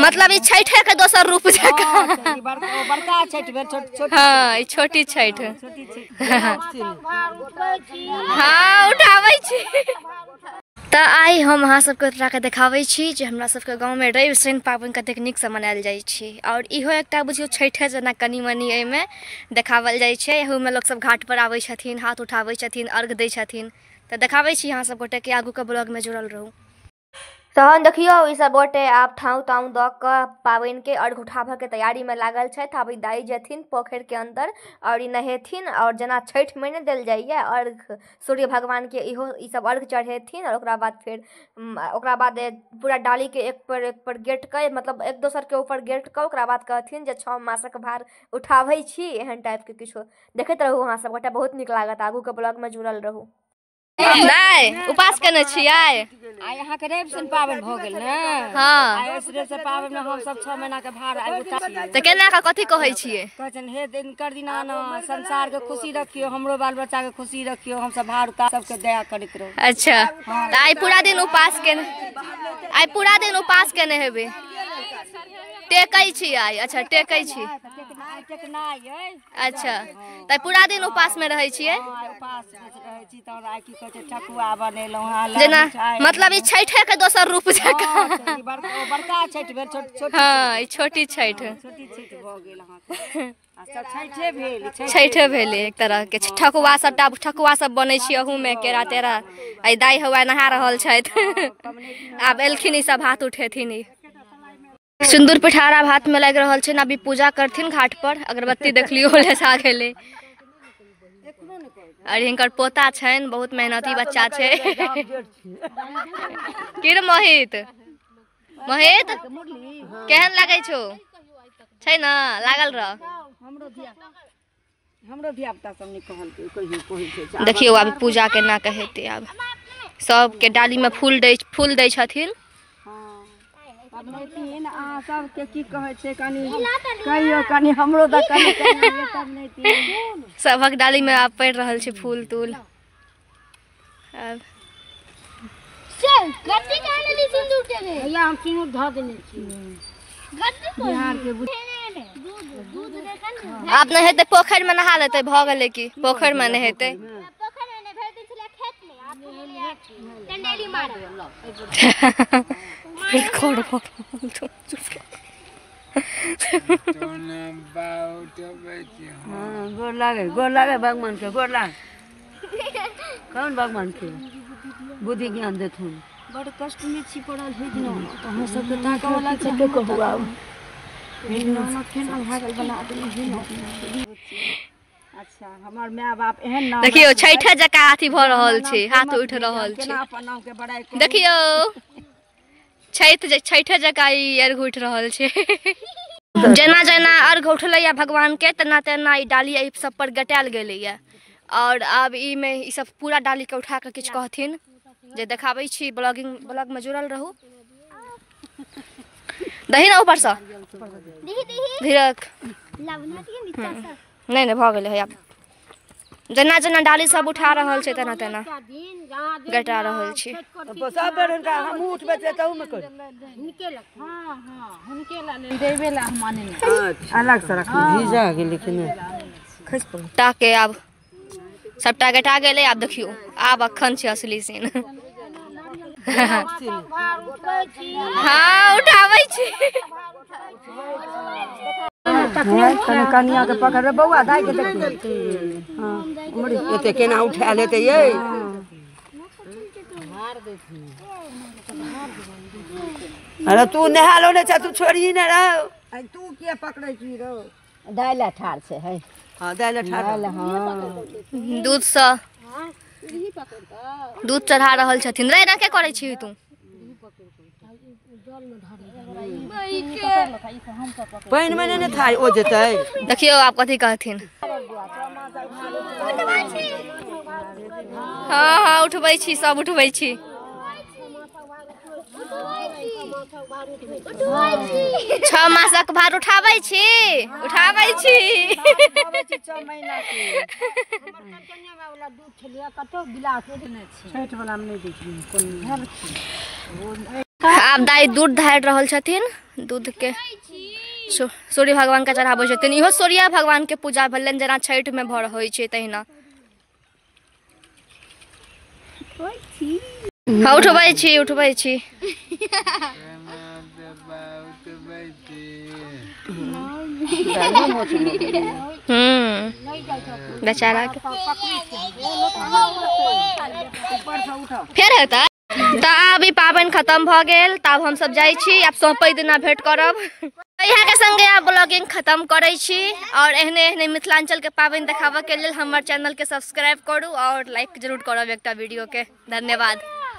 मतलब ई छठे के दोसर रूप जकाँ। बड़का छठ भेल, छोट छोट। हाँ, ई छोटी छठ। हाँ, उठाबै छी। तऽ आइ हम अहाँ सबके उतरा के देखाबै छी जे हमरा सबके गाँवमे रवि शनि पाबनि कतेक नीकसँ मनायल जाइ छै। आओर इहो एकटा बुझियौ छठे जेना कनि मनि एहिमे देखावल जाइ छै। एहूमे लोक सब घाट पर आबै छथिन, हाथ उठाबै छथिन, अर्घ दै छथिन। तऽ देखाबै छी अहाँ सब गोटेके, आगूके ब्लॉगमे जुड़ल रहू। तहन देखियौ ई सब गोटे आब ठाँव ताँव दऽ कऽ पाबनिके अर्घ उठाबऽके तैयारीमे लागल छथि। आब ई दाइ जेथिन पोखरिके अन्दर आओर ई नहेथिन आओर जेना छठिमे नहि देल जाइए अर्घ सूर्य भगवानके, इहो ई सब अर्घ चढ़ेथिन। आओर ओकरा बाद फेर ओकरा बाद पूरा डालीके एक पर गेट के, मतलब एक दोसरके ऊपर गेट कऽ ओकरा बाद कहथिन जे 6 मासक भार उठाबै छी, एहन टाइपके किछो। देखैत रहू अहाँ सब गोटे, बहुत नीक लागत। आगूके ब्लॉगमे जुड़ल रहू। नहि उपास केने छियै? आइ अहाँके रवि शनि पाबनि भऽ गेल ने। हाँ, आइ रवि शनि पाबनि मे हम सब 6 महीना के भार आइ उतार छियै। तऽ केना कऽ कथी कहै छियै? कहै छनि हे दिनकर दीनानाथ, संसार के खुशी रखियौ, हमरो बाल बच्चा के खुशी रखियौ, हम सब भार उतार सबके दया करैत रहू। अच्छा, तऽ आइ पूरा दिन उपास केने, आइ पूरा दिन उपास केने हेबै? टेकै छी आइ? अच्छा, टेकै छी। अच्छा, तऽ पूरा दिन उपास में रहै छियै? उपास रहै छी। तहन आइ की कहै छै, ठकुआ बनेलहुँ। जेना मतलब ई छठे के दोसर रूप जकाँ। बड़का छठि भेल, छोट छोट। हाँ, ई छोटी छठि। छोटी छठि भऽ गेल अहाँके। छठे भेल, छठे भेलै एक तरहके। ठकुआ सबटा ठकुआ सब बनै छै अहूमे, केरा तेरा। आइ दाइ हौआ नहा रहल छथि, आब एलखिन ई सब हाथ उठेथिन। ई सिन्दूर पिठार आब हाथ में लागि रहल छै। अभी पूजा करथिन घाट पर। अगरबत्ती देखलियो लेसा गेलै। और हिनकर पोता छनि, बहुत मेहनती बच्चा छै। की रे मोहित, मोहित केहन लगै छौ? छै ने लागल रह। हमरो धिया पुता सब नहि कहलकै, कहियो कहै छै। देखियौ आब पूजा केना के हेतै। आब सबके डाली में फूल दै छथिन। पबनैतिन अहाँ सबके की कहै छै, कनि कहियो कनि हमरो तऽ कनि पबनैतिन। सबक डाली में आब पड़ि रहल छै फूल तूल। आब आब नहेतै पोखरि में, नहा लेतै, भऽ गेलै की पोखरि में नहेतै। गोर लागे, गोर लागे भगवान के, गोर लागे। कौन भगवान के बुद्धि ज्ञान देथुन? बड़ कष्ट में छी पड़ल हे दिना, तऽ अहाँ सबके ताकऽ वाला छै के कहू। आब अच्छा, हमर माय बाप एहन नाम। देखियौ छठे जकाँ अथी भऽ रहल छै, हाथ उठि रहल छै। अपन नाम के बड़ाई। देखियौ छठे जकाँ ई अर्घ उठि रहल छै। जेना जेना अर्घ उठलैया भगवान के, तेना तेना ई डाली एहि सब पर गटायल गेलैया। और आब ई में ई सब पूरा डाली के उठा के किछु कहथिन जे देखाबै छी। ब्लॉग में जुड़ल रहू। दही ने ऊपरसँ धीरक। नहि नहि भऽ गेलै है। आब जेना जेना डाली सब उठा रहल छै तेना तेना गटा रहल छी। टाके आब सबटा गटा गेलै। आब देखियौ आब अखन छै असली सीन। हाँ, उठाबै छी। कनिया के पकड़ बौआ, दाइ के देखियौ एते केना उठा लेतै यै। अरे तू नहा लो ने, तू छोड़ी ने रहो। तू किया पकड़ै छी रौ? दाइ ठाढ़ छै है। हाँ, दाइ ठाढ़। हाँ, दूधसँ दूध चढ़ा रहल छथिन। रे एना के करै छी तू? पानि मे नहि थाइ ओ जेतै। देखियौ आब कथी कहथिन। हाँ हाँ, उठबै छी, सब उठबै छी। 6 मासक भार उठाबै छी, उठाबै छी। आब दाइ दूध ढारि रहल छथिन, दूध के सूर्य भगवान के चढ़ाबै छथिन। इहो सूर्य भगवान के पूजा भेलनि जेना छठि में भर होइ छै तहिना। हाँ उठबै छी उठबै छी। बेचारा के फेर हेतै। तऽ आब ई पाबनि खत्म भऽ गेल, तऽ आब हमसब जाइ छी, आब सौंपै दिना भेंट करब। इएह के संगे आब ब्लॉगिंग खत्म करै छी। और एहने एहने मिथिलांचल के पाबनि देखाबऽ के लेल हमर चैनल के सब्सक्राइब करू और लाइक जरूर करब एकटा वीडियो के। धन्यवाद।